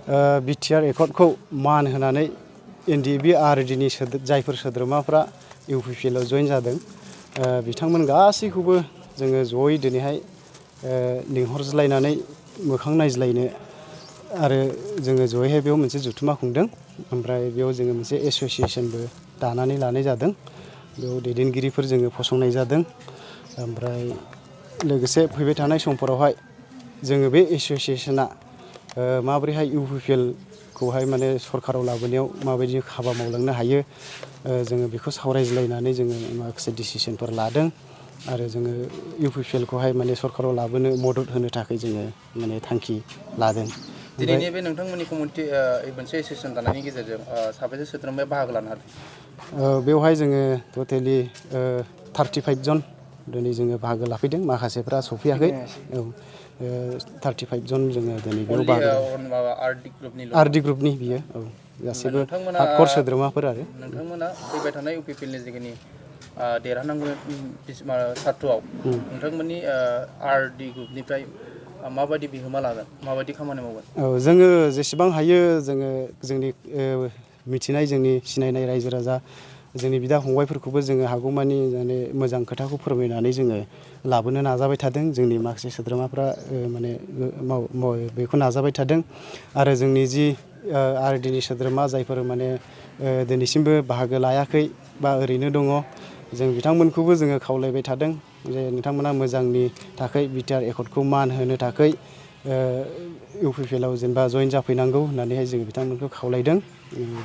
BTR एकर्डखौ मान होनानै NDFB आरडिनि जायफोर सोद्रोमाफ्रा इउपिपिएलआव जइन जादों बिथांमोन गासैखौबो जोङो जयै दिनैहाय लिंहरज्लायनानै मोखां नायज्लायनो आरो जोङो जयैहाय बेयाव मोनसे जथुमा खुंदों। ओमफ्राय बेयाव जोङो मोनसे एस'सिएसनबो दानानै लानाय जादों। बेयाव दैदेनगिरिफोर जोङो फसंनाय जादों। ओमफ्राय लोगोसे फैबाय थानाय समफोरावहाय जोङो बे एस'सिएसना माबोरैहाय इउपिपिएलखौहाय माने सरकाराव लाबोनायाव माबायदि हाबा मावलांनो हायो जोङो बेखौ सावरायज्लायनानै जोङो माखासे डिसिसनफोर लादों। आरो जोङो इउपिपिएलखौहाय माने सरकाराव लाबोनो मदद होनो थाखाय जोङो माने थांखि लादों। दिनैनि बे नोंथांमोननि कमिटि मोनसे एसोसिएसन दानायनि गेजेरजों साबैसे सोद्रोमाया बाहागो लानो हादों? बेवहाय जोङो टटेलि 35 जन दिनै जोङो बाहागो लाफैदों। माखासेफ्रा सफैयाखै। औ 35 जन जोङो दिनै बेयाव बाहागो आरडि ग्रुपनि बियो औ गासैबो हार्डक'र सोद्रोमाफोर आरो नोंथांमोना फैबाय थानाय इउपिपिएलनि जिखिनि देरहानांगौ सार्टआव नोंथांमोननि आरडि ग्रुपनिफ्राय माबायदि बिहोमा लागोन, माबायदि खामानि मावगोन? औ जोङो जेसेबां हायो जोङो जोंनि मिथिनाय जोंनि सिनायनाय रायजो राजा जोंनि बिदा फंबायफोरखौबो जोङो हागौमानि माने मोजां खोथाखौ फोरमायनानै जोङो लाबोनो नाजाबाय थादों। जोंनि माखासे सोद्रोमाफ्रा माने बेखौ नाजाबाय थादों। आरो जोंनि जि आरडिनि सोद्रोमा जायफोर माने दिनैसिमबो बाहागो लायाखै बा ओरैनो दङ जों बिथांमोनखौबो जोङो खावलायबाय थादों जे नोंथांमोना मोजांनि थाखाय बिटिआर एकर्डखौ मान होनो थाखाय इउपिपिएलआव जेनेबा जइन जाफैनांगौ होननानैहाय जोङो बिथांमोनखौ खावलायदों।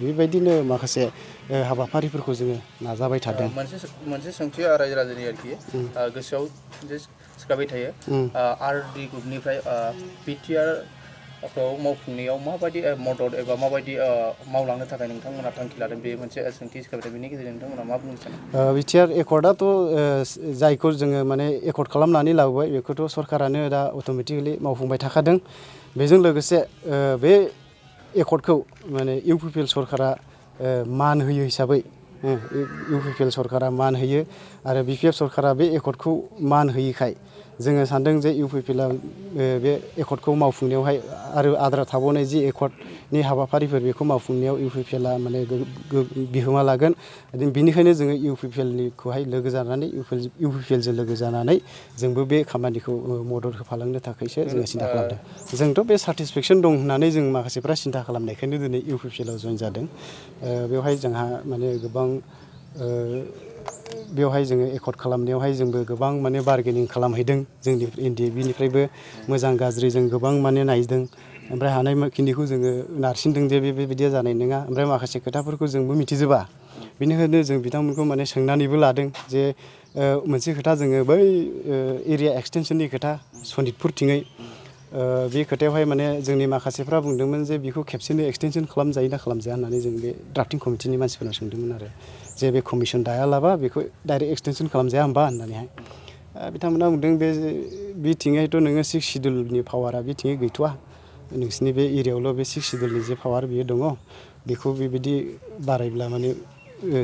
बेबायदिनो माखासे हाबाफारिफोरखौ जोङो नाजाबाय थादों। मोनसे सोंथि रायजो राजानि आरोखि गोसोआव सिखाबाय थायो। आरडि ग्रुपनिफ्राय बिटिआरखौ मावफुंनायाव माबायदि मदद एबा माबायदि मावलांनो थाखाय नोंथांमोना थांखि लादों बे मोनसे सोंथि सिखाबाय थायो। बेनि गेजेरजों नोंथांमोना मा बुंनो सानो? बिटिआर एकर्डआथ' जायखौ जोङो माने एकर्ड खालामनानै लाबोबाय बेखौथ' सरकारानो दा अट'मेटिकेलि मावफुंबाय थाखादों। बेजों लोगोसे बे एकर्डखौ माने इउपिपिएल सरकारा मान होयो हिसाबै इउपिपिएल सरकारा मान होयो आरो बिपिएफ सरकारा बे एकर्डखौ मान होयिखाय जोङो सानदों जे इउपिपिएलआ बे एकर्डखौ मावफुंनायावहाय आरो आद्रा थाबावनाय जि एकर्डनि हाबाफारिफोर बेखौ मावफुंनायाव इउपिपिएलआ माने बिहोमा लागोन। बिनिखायनो जोङो इउपिपिएलनिखौहाय लोगो जानानै इउपिपिएलजों लोगो जानानै जोंबो बे खामानिखौ मदद होफालांनो थाखायसो जोङो सिन्था खालामदों। जोंथ' बे सेटिसफेक्सन दं होननानै जों माखासेफ्रा सिन्था खालामनायखायनो दिनै इउपिपिएलआव जइन जादों। बेवहाय जोंहा माने गोबां बेवहाय जोङो एकर्ड खालामनायावहाय जोंबो गोबां माने बार्गेनिं खालामहैदों। जोंनि एनडिएफबिनिफ्रायबो मोजां गाज्रि जों गोबां माने नायदों। ओमफ्राय हानायखिनिखौ जोङो नारसिनदों जे बेबायदिया जानाय नङा। ओमफ्राय माखासे खोथाफोरखौ जोंबो मिथिजोबा। बेनिखायनो जों बिथांमोनखौ माने सोंनानैबो लादों जे मोनसे खोथा जोङो बै एरिया एक्सटेनसननि खोथा सनितपुरथिङै बे खोथायावहाय माने जोंनि माखासेफ्रा बुंदोंमोन जे बेखौ खेबसेनो एक्सटेनसन खालामजायो ना खालामजाया होननानै जों बे ड्राफ्टिं कमिटिनि मानसिफोरनाव सोंदोंमोन आरो जे बे कमिसन दायालाबा बेखौ डाइरेक्ट एक्सटेनसन खालामजाया होमबा होननानैहाय बिथांमोना बुंदों बे बिथिङैथ' नोङो 6 सिडुलनि पावारा बिथिङै गैथ'वा। नोंसिनि बे एरियायावल' बे 6 सिडुलनि जे पावार बियो दङ बेखौ बेबायदि बारायब्ला माने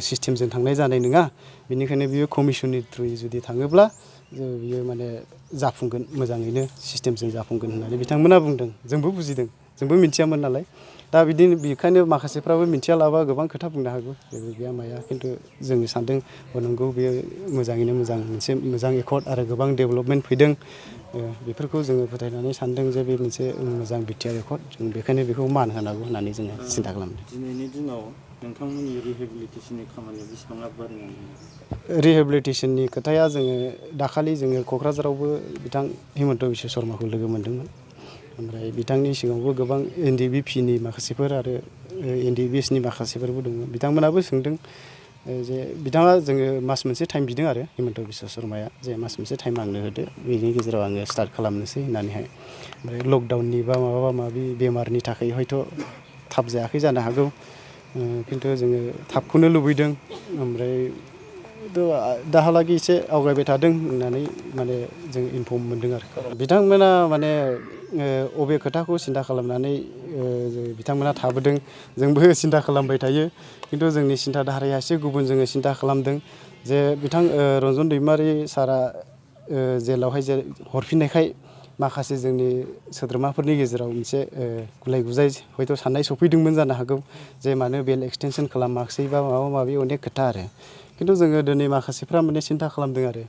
सिस्टेमजों थांनाय जानाय नङा। बेनिखायनो बियो कमिसननि थ्रुयै जुदि थाङोब्ला बियो माने जाफुंगोन मोजाङैनो सिस्टेमजों जाफुंगोन होननानै बिथांमोना बुंदों। जोंबो बुजिदों, जोंबो मिथियामोन नालाय। दा बिदिनो बेखायनो माखासेफ्राबो मिथियालाबा गोबां खोथा बुंनो हागौ जेबो गैया माया। खिन्थु जोङो सानदों नंगौ बेयो मोजाङैनो मोजां मोनसे मोजां एकर्ड आरो गोबां डेभेलपमेन्ट फैदों। बेफोरखौ जोङो फोथायनानै सानदों जे बे मोनसे मोजां बिटिआर एकर्ड जों बेखायनो बेखौ मान होनांगौ होननानै जोङो सिन्था खालामदों। दिनैनि दिनाव नोंथांमोननि रिहेबिलिटेसननि खामानिया बेसेबां आगबारिनानै दङ? रिहेबिलिटेसननि खोथाया जोङो दाखालि जोङो क'क्राझारावबो बिथां हिमन्त बिश्व शर्माखौ लोगो मोन्दोंमोन। ओमफ्राय बिथांनि सिगाङावबो गोबां एनडिएफबिनि माखासेफोर आरो एनडिएफबिएसनि माखासेफोरबो दङ। बिथांमोनाबो सोंदों जे बिथाङा जोङो मास मोनसे टाइम बिदों आरो हिमन्त बिश्व शर्माया जे मास मोनसे टाइम आंनो होदो बेनि गेजेराव आङो स्टार्ट खालामनोसै होननानैहाय। ओमफ्राय लकडाउननि बा माबा माबि बेमारनि थाखाय हयथ' थाब जायाखै जानो हागौ। खिन्थु जोङो थाबखौनो लुबैदों। ओमफ्राय दाहालागै एसे आवगायबाय थादों होननानै माने जों इनफर्म मोनदों आरो। बिथांमोना माने अबे खोथाखौ सिन्था खालामनानै बिथांमोना थाबोदों जोंबो सिन्था खालामबाय थायो। खिन्थु जोंनि सिन्था धाराया एसे गुबुन। जोङो सिन्था खालामदों जे बिथां रन्जन दैमारि सारा जेलावहाय हरफिननायखाय माखासे जोंनि सोद्रोमाफोरनि गेजेराव मोनसे गुलाय गुजाय हयथ' साननाय सफैदोंमोन जानो हागौ जे मानो बेल एक्सटेनसन खालामाखिसै बा माबा माबि अनेक खोथा आरो खिन्थु जोङो दिनै माखासेफ्रा माने सिन्था खालामदों आरो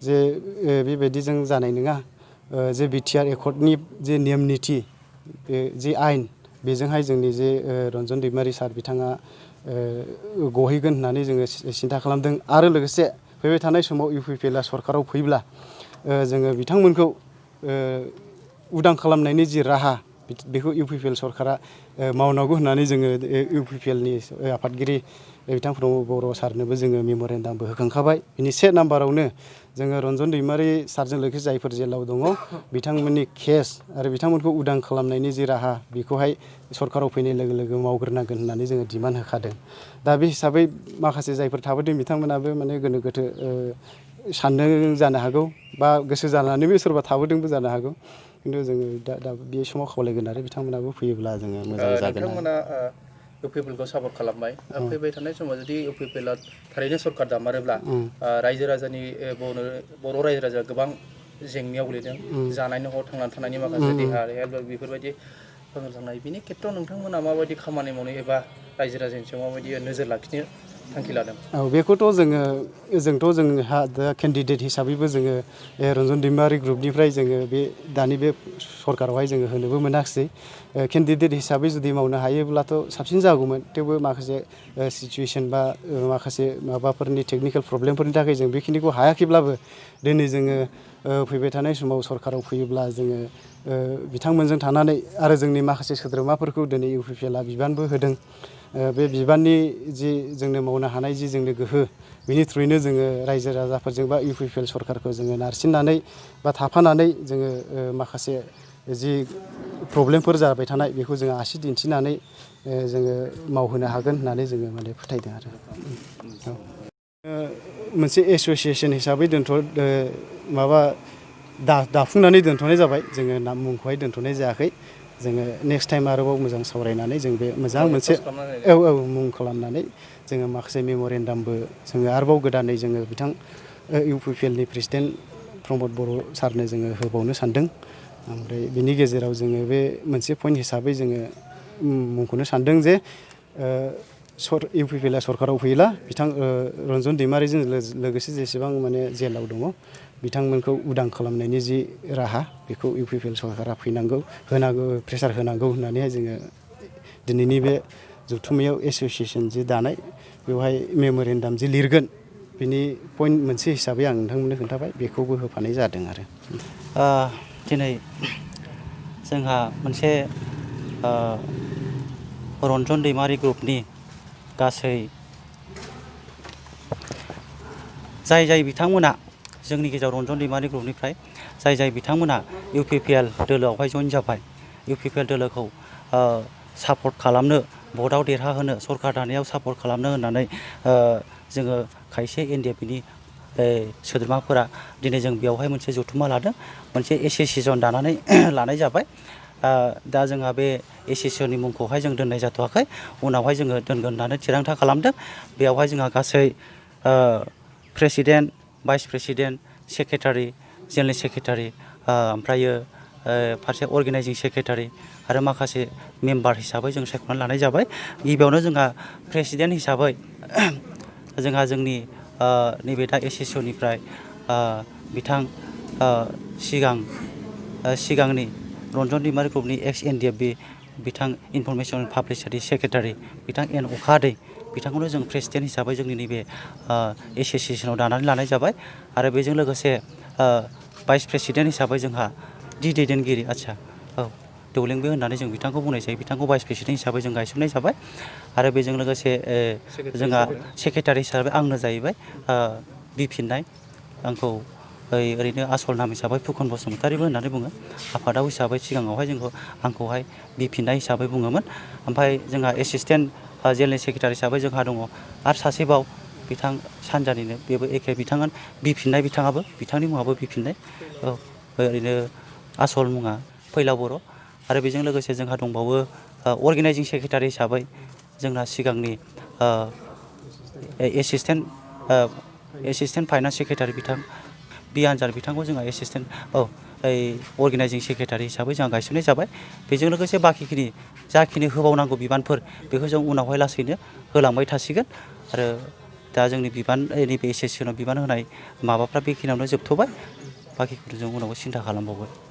जे बेबायदिजों जानाय नङा जे बिटिआर एकर्डनि जे नेम निथि जे आयेन बेजोंहाय जोंनि जे रन्जन दैमारि सार बिथाङा गहैगोन होननानै जोङो सिन्था खालामदों आरो लोगोसे फैबाय थानाय समाव UPPLआ सरकाराव फैब्ला जोङो बिथांमोनखौ उदां खालामनायनि जि राहा बेखौ UPPL सरकारा मावनांगौ होननानै जोङो UPPLनि आफादगिरि बिथां प्रमद बर' सारनोबो जोङो मेम'रेन्डामबो होखांखाबाय बिनि 1 नाम्बारावनो जोङो रन्जन दैमारि सारजों लोगोसे जायफोर जेलाव दङ बिथांमोननि केस आरो बिथांमोनखौ उदां खालामनायनि जि राहा बेखौहाय सरकाराव फैनाय लोगो लोगो मावग्रोनांगोन होननानै जोङो डिमान्ड होखादों दा बे हिसाबै माखासे जायफोर थाबोदों बिथांमोनाबो माने गोनो गोथो सानदों जानो हागौ बा गोसो जानानैबो सोरबा थाबोदोंबो जानो हागौ खिन्थु जोङो दा बे समाव खावलायगोन आरो बिथांमोनाबो फैयोब्ला जोङो मोजां जागोन नोंथांमोना UPPLखौ सापर्ट खालामबाय फैबाय थानाय समाव जुदि UPPLआ थारैनो सरकार दामारोब्ला रायजो राजानि बर' रायजो राजाया गोबां जेंनायाव गोलैदों जानायनि हर थांनानै थानायनि माखासे देहा हेल्थ बेफोरबायदि थांनाय बिनि खेथ्रआव नोंथांमोना माबायदि खामानि मावनो एबा रायजो राजानि सायाव माबायदि नोजोर लाखिनो थांखि लादों? औ बेखौथ' जोंहा दा केन्डिडेट हिसाबैबो जोङो रन्जन दैमारि ग्रुपनिफ्राय जोङो बे दानि बे सरकारावहाय जोङो होनोबो मोनाखिसै केन्डिडेट हिसाबै जुदि मावनो हायोब्लाथ' साबसिन जागौमोन थेवबो माखासे सिचुवेसन बा माखासे माबाफोरनि टेकनिकेल प्रब्लेमफोरनि थाखाय जों बेखिनिखौ हायाखैब्लाबो दिनै जोङो फैबाय थानाय समाव सरकाराव फैयोब्ला जोङो बिथांमोनजों थानानै आरो जोंनि माखासे सोद्रोमाफोरखौ दिनै UPPLआ बिबानबो होदों बे बिबाननि जि जोंनो मावनो हानाय जि जोंनो गोहो बिनि थ्रुयैनो जोङो रायजो राजाफोरजों बा UPPL सरकारखौ जोङो नारसिननानै बा थाफानानै जोङो माखासे जि प्रब्लेमफोर जाबाय थानाय बेखौ जोङो आसि दिन्थिनानै जोङो मावहोनो हागोन होननानै जोङो माने फोथायदों आरो मोनसे एस'सियेसन हिसाबै माबा दाफुंनानै दोनथ'नाय जाबाय जोङो मुंखौहाय दोनथ'नाय जायाखै जोङो नेक्स्ट टाइम आरोबाव मोजां सावरायनानै जों बे मोजां मोनसे मुं खालामनानै जोङो माखासे मेम'रेन्डामबो जोङो आरोबाव गोदानै जोङो बिथां UPPLनि प्रेसिडेन्ट प्रमद बर' सारनो जोङो होबावनो सानदों ओमफ्राय बिनि गेजेराव जोङो बे मोनसे पइन्ट हिसाबै जोङो मुंख'नो सानदों जे UPPLआ सरकाराव फैयोब्ला बिथां रन्जन दैमारिजों लोगोसे जेसेबां माने जेलाव दङ बिथांमोनखौ उदां खालामनायनि जि राहा बेखौ UPPL सरकारा होनांगौ प्रेसार होनांगौ होननानैहाय जोङो दिनैनि बे जथुम्मायाव एस'सियेसन जि दानाय बेवहाय मेम'रेन्डाम जि लिरगोन बिनि पइन्ट मोनसे हिसाबै आं नोंथांमोननो खोन्थाबाय बेखौबो होफानाय जादों आरो दिनै जोंहा मोनसे रन्जन दैमारि ग्रुपनि गासै जाय बिथांमोना जोंनि गेजेराव रन्जन दैमारि ग्रुपनिफ्राय जाय बिथांमोना UPPL दोलोआवहाय जइन जाबाय UPPL दोलोखौ सापर्ट खालामनो भटआव देरहाहोनो सरकार दानायाव सापर्ट खालामनो होननानै जोङो खायसे NDFनि सोद्रोमाफोरा दिनै जों बेयावहाय मोनसे जथुम्मा लादों मोनसे एस'सियेसन दानानै लानाय जाबाय दा जोंहा बे एस'सियेसननि मुंखौहाय जों दोननाय जाथ'वाखै उनावहाय जोङो दोनगोन होननानै थिरांथा खालामदों बेयावहाय जोंहा गासै president vice president secretary general secretary ओमफ्रायो फारसे अर्गेनाइजिं सेक्रेटारि आरो माखासे मेम्बार हिसाबै जों सायख'नानै लानाय जाबाय गिबियावनो जोंहा प्रेसिडेन्ट हिसाबै जोंहा जोंनि नैबे दा एस'सियेसननिफ्राय बिथां सिगांनि रन्जन दैमारि ग्रुपनि एक्स NDFB बिथां इनफरमेसन पाब्लिसिटि सेक्रेटारि बिथां N अखाहादै बिथांखौनो जों प्रेसिडेन्ट हिसाबै जोंनि नैबे एस'सियेसनाव दानानै लानाय जाबाय आरो बेजों लोगोसे भाइस प्रेसिडेन्ट हिसाबै जोंहा दैदेनगिरि दौलेंबो होननानै जों बिथांखौ बुंनाय जायो बिथांखौ भाइस प्रेसिडेन्ट हिसाबै जों गायसननाय जाबाय आरो बेजों लोगोसे जोंहा सेक्रेटारि हिसाबै आंनो जाहैबाय बिफिननाय आंखौ ओरैनो आसल नाम हिसाबै फुकन बसुमतारिबो होननानै बुङो आफादाव हिसाबै सिगाङावहाय आंखौहाय बिफिननाय हिसाबै बुङोमोन ओमफ्राय जोंहा एसिसटेन्ट जेनेरेल सेक्रेटारि हिसाबै जोंहा दङ आरो सासेबाव बिथां सानजानिनो बेबो एखे बिथाङा बिफिननाय बिथांनि मुङाबो बिफिननाय ओरैनो आसल मुङा फैला बर' आरो बेजों लोगोसे जोंहा दंबावो अर्गेनाइजिं सेक्रेटारि हिसाबै जोंना सिगांनि एसिसटेन्ट फाइनान्स सेक्रेटारि बिथां बि आनजार बिथांखौ जोंहा अर्गेनाइजिं सेक्रेटारि हिसाबै जों गायसननाय जाबाय। बेजों लोगोसे बाखिखिनि जाखिनि होबावनांगौ बिबानफोर बेखौ जों उनावहाय लासैनो होलांबाय थासिगोन आरो दा जोंनि बिबान नैबे एस'सियेसनाव बिबान होनाय माबाफ्रा बेखिनियावनो जोबथ'बाय बाखिखौ जों उनावबो सिन्था खालामबावगोन।